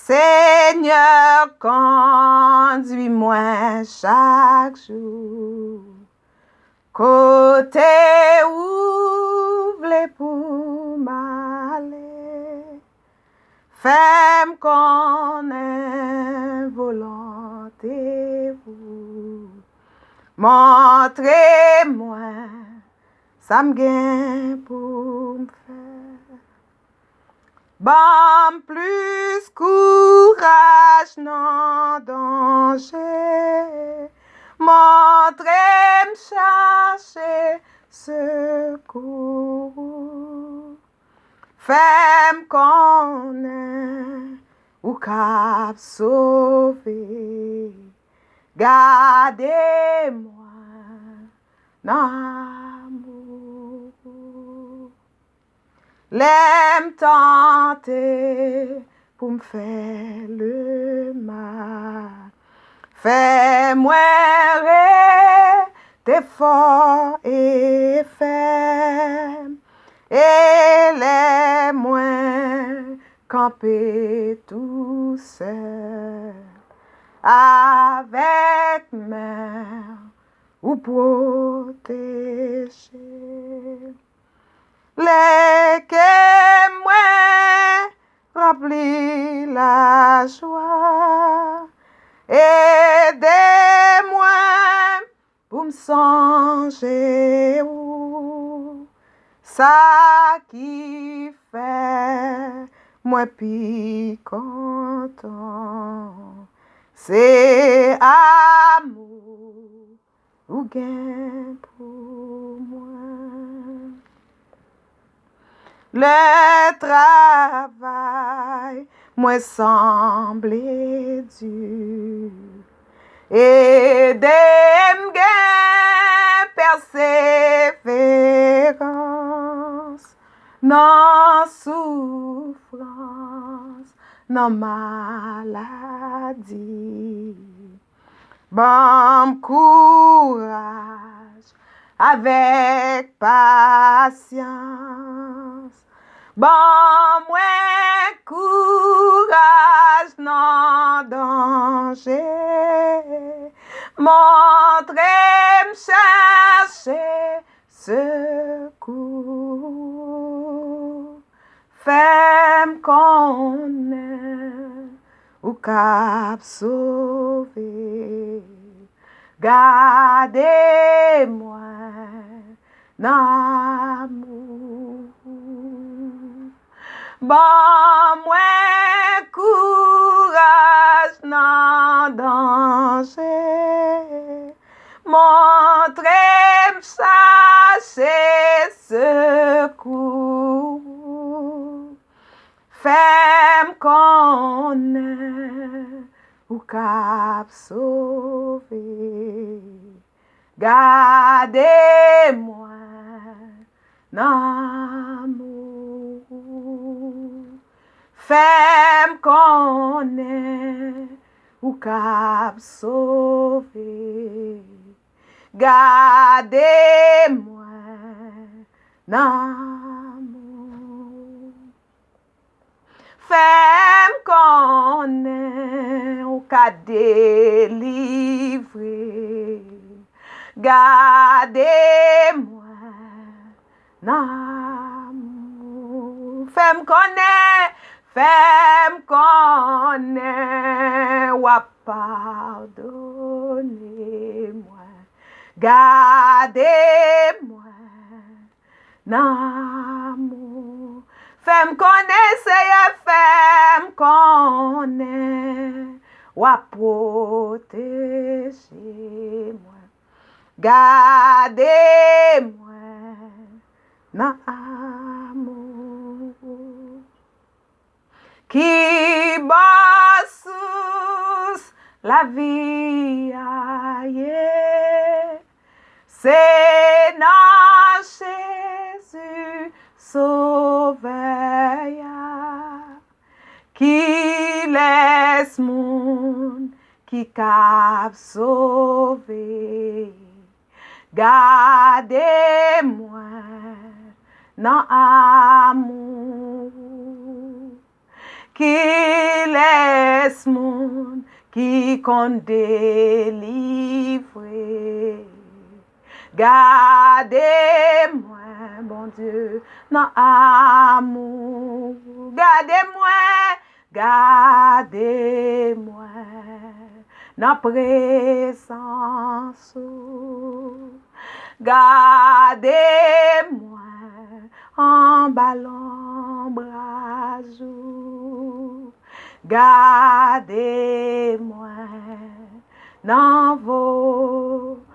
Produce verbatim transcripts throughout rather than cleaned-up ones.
Senyè, kondui mwen chak jou kote ou vle pou m ale. Fè m konnen volonte ou. Montre mwen sa m gen pou m fè. Ban m plis kouraj nan danje. Montre m chache sekou. Fè m konnen ou k ap sove. Gade mwen nan amou. Lè m tante pou m fè lemal, fè mwen rete fò e fèm. E lè mwen kanpe tousèl, avèk men ou pwoteje. Lè kè mwen ranpli lajwa, ede mwen pou m sonje ou. Sa ki fè mwen pi kontan, se amou ou gen pou mwen. Lè travay mwen sanble di, ede m gen pèseverans nan soufrans, nan maladi. Ban m kouraj avèk pasyans. Ban mwen kouraj nan danje. Montre m chache sekou. Fè m konnen ou k ap sove. Gade mwen nan amou. Ban mwen kouraj nan danje. Montre m chache sekou. Fè m konnen ou k ap sove. Gade mwen nan amou. Fè m konnen ou k ap sove. Gade mwen nan amou. Fè m konnen ou ka delivre. Gade mwen nan amou. Fè m konnen, fè m konnen w ap padone mwen. Gade mwen nan amou. Fè m konnen, Seyè, fè m konnen w ap pwoteje mwen. Gade mwen nan amou. Ki bò sous lavi a ye? Se nan Jezi Sovè a. Kilès moun ki kab sove? Gade mwen nan amou. Kilè Jès moun ki konn delivre. Gade mwen, Bondye, nan amou. Gade mwen, gade mwen, nan prezans ou. Gade mwen anba lonbraj ou. Gade mwen nan volonte.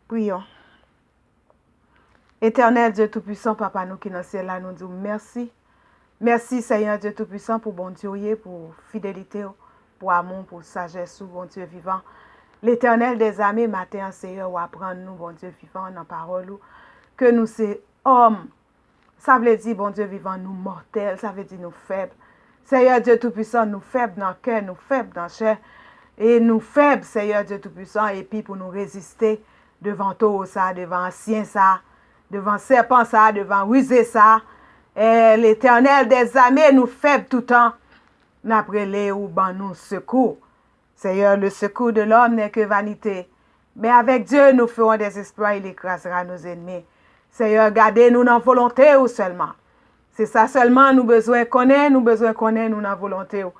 Priyons. Etènèl Dye Toupisan, Papa nou ki nan syèl la, nou di w mèsi. Mèsi, Senyè Dye Toupisan, pou Bondye w ye, pou fidelite w, pou amou w, pou sajès ou, Bondye vivan. Letènèl dèzame, maten an, Senyè, w aprann nou, Bondye vivan, nan pawòl ou, ke nou se òm. Sa vle di, Bondye vivan, nou mòtèl, sa vle di nou fèb. Senyè Dye Toupisan, nou fèb nan kè, nou fèb nan chè. E nou fèb, Senyè Dye Toupisan, epi pou nou reziste devan towo sa, devan ansyen sa, devan sèpan sa, devan rize sa. E Letènèl dèzame, nou fèb toutan. N ap rele ou ban nou sekou. Seigneur, le secours de l'homme n'est que vanité. Mais avec Dieu, nous ferons des exploits, il écrasera nos ennemis. Seyè, gade nou nan volonte ou sèlman. Se sa sèlman nou bezwen konnen, nou bezwen konnen nou nan volonte ou.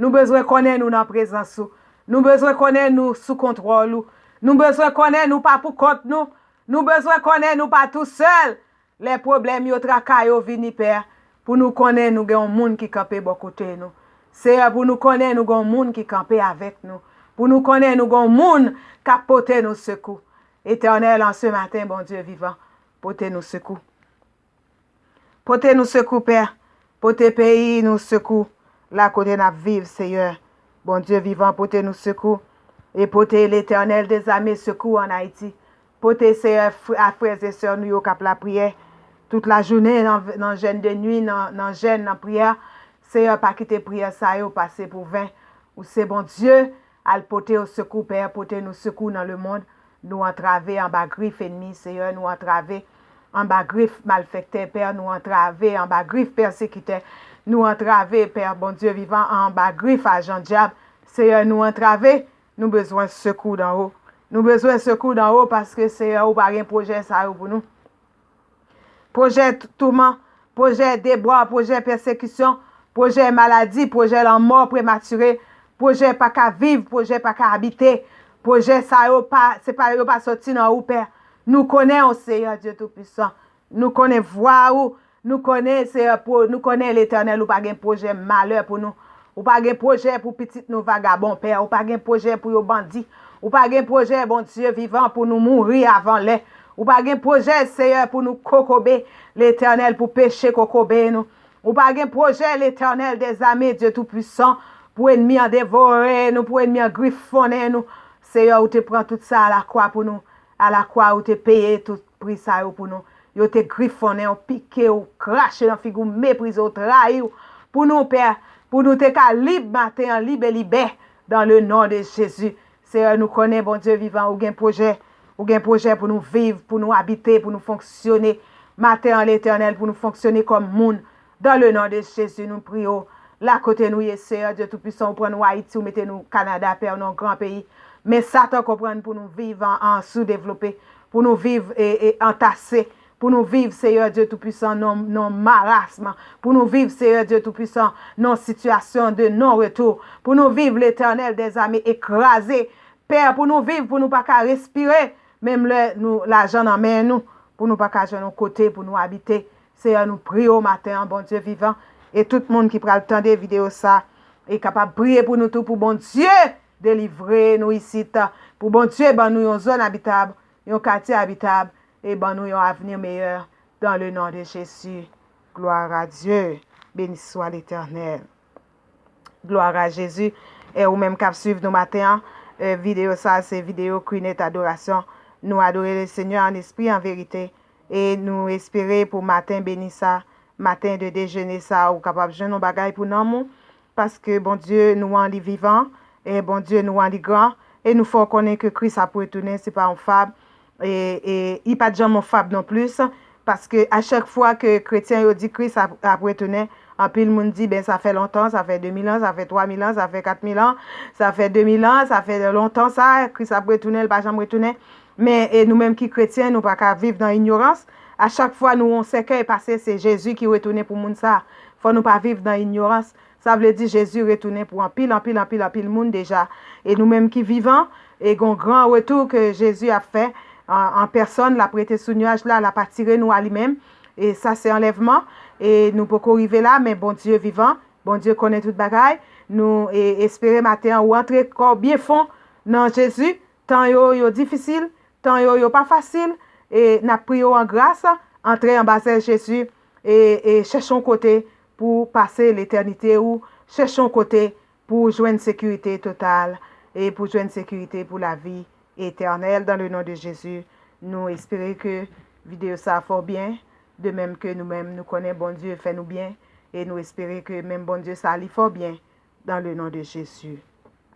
Nou bezwen konnen nou nan prezans ou. Nou bezwen konnen nou sou kontwòl ou. Nou bezwen konnen nou pa pou kont nou. Nou bezwen konnen nou pa tousèl. Lè pwoblèm yo, traka yo vini, Pè, pou nou konnen nou gen yon moun ki kanpe bò kote nou. Seyè, pou nou konnen nou gen yon moun ki kanpe avèk nou. Pou nou konnen nou gen yon moun k ap pote nou sekou. Etènèl, an se maten, Bondye vivan, pote nou sekou. Pote nou sekou, Pè. Pote peyi nou sekou, la kote n ap viv, Seyè. Bondye vivan, pote nou sekou. E pote Letènèl dèzame sekou ann Ayiti. Pote, Seyè, fr-, a frè e sè nou yo k ap lapriyè tout lajounen nan, nan jèn de nwi, nan, nan jèn, nan priyè. Seyè, pa kite priyè sa yo pase pou ven. Ou se Bondye, al pote yo sekou, Pè, pote nou sekou nan lemonn. Nou antrave anba grif ènmi, Seyè, nou antrave anba grif malfektè, Pè, nou antrave anba grif pèsekitè. Nou antrave, Pè, Bondye vivan, anba grif ajan dyab. Seyè, nou antrave, nou bezwen sekou dan ou. Nou bezwen sekou dan ou paske, Seyè, ou pa gen pwojè sa yo pou nou. Pwojè t-, touman, pwojè debwa, pwojè pèsekisyon, pwojè maladi, pwojè lanmò prematire, pwojè pa ka viv, pwojè pa ka abite, pwojè sa yo pa, se pa, yo pa soti nan ou, Pè. Nou konnen w, Seyè Dye Toupisan. Nou konnen vwa ou. Nou konnen, Seyè, pou, nou konnen, Letènèl, ou pa gen pwojè malè pou nou. Ou pa gen pwojè pou pitit nou vagabon, Pè. Ou pa gen pwojè pou yo bandi. Ou pa gen pwojè, Bondye vivan, pou nou mouri avan lè. Ou pa gen pwojè, Seyè, pou nou kokobe, Letènèl, pou peche kokobe nou. Ou pa gen pwojè, Letènèl dèzame, Dye Toupisan, pou ènmi an devore nou, pou ènmi an grifonnen nou. Seyè, ou te pran tout sa alakwa pou nou. Alakwa, ou te peye tout pri sa yo pou nou. Yo te grifonnen w, pike w, krache nan figi w, meprize w, trayi w. Pou nou, Pè, pou nou te ka lib maten an, lib e libè, dans le nom de Jésus. Seyè, nou konnen, Bondye vivan, ou gen pwojè. Ou gen pwojè pou nou viv, pou nou abite, pou nou fonksyone. Maten an, Letènèl, pou nou fonksyone kòm moun. Dans le nom de Jésus, nou priye w. La kote nou ye, Seyè Dye Toupisan, ou pran nou Ayiti, ou mete nou Kanada, Pè, nan yon gran peyi. Men Satan konprann pou nou viv an, an soudevlope, pou nou viv e, e antase, pou nou viv, Seyè Dye Toupisan, nan, nan marasm, pou nou viv, Seyè Dye Toupisan, nan sitiyasyon de non retou, pou nou viv, Letènèl dèzame, ekraze, Pè, pou nou viv, pou nou pa ka respire, menm lè nou lajan nan men nou, pou nou pa ka jwenn yon kote pou nou abite. Seyè, nou priye w maten an, Bondye vivan, e tout moun ki pral tande videyo sa, e kapab priye pou nou tou, pou Bondye delivre nou isit, pou Bondye ban nou yon zòn abitab, yon katye abitab, e ban nou yon avni meyè, dans le nom de Jésus. Gloire à Dieu. Béni soit l'Éternel. Gloire à Jésus. E ou menm k ap swiv nou maten an, e, videyo sa, se videyo Kwi Net Adorasyon. Nou adore le Seigneur en esprit, en vérité. E nou espere pou maten beni sa, maten de dejene sa, ou kapab jwenn yon bagay pou nanm ou. Paske Bondye nou an, li vivan, e Bondye nou an, li gran, e nou fè w konnen ke Kris ap retounen, se pa yon fab, e, e li pa t janm yon fab non plis, Paske a chak fwa ke kretyen yo di Kris ap, ap retounen, anpil moun di, ben, sa fè lontan, sa fè de mil an, sa fè twa mil an, sa fè kat mil an, sa fè de mil an, sa fè lontan sa, Kris ap retounen, l pa janm retounen. Men, e nou menm ki kretyen, nou pa ka viv nan inyorans. A chak fwa nou yon sèkèy pase, se Jezi ki retounen pou moun sa. Fò nou pa viv nan inyorans. Sa vle di Jezi retounen pou anpil, anpil, anpil, anpil moun deja. E nou menm ki vivan, e gon gran retou ke Jezi ap fè an, an pèsòn, l ap rete sou nyaj la, l ap atire nou a li menm. E sa se anlèvman. E nou poko rive la, men Bondye vivan, Bondye konnen tout bagay. Nou e, espere maten an ou antre kò byen fon nan Jezi. Tan yo, yo difisil, tan yo, yo pa fasil. E n ap priye w an gras, antre anba zèl Jezi e, e chèche yon kote pou pase letènite ou, chèche yon kote pou jwenn sekirite total e pou jwenn sekirite pou lavi etènèl. Dan le non de Jezi, nou espere ke videyo sa a fè w byen, de menm ke nou menm nou konnen Bondye fè nou byen, e nou espere ke menm Bondye sa a li fè w byen, dan le non de Jezi.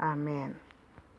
Amèn.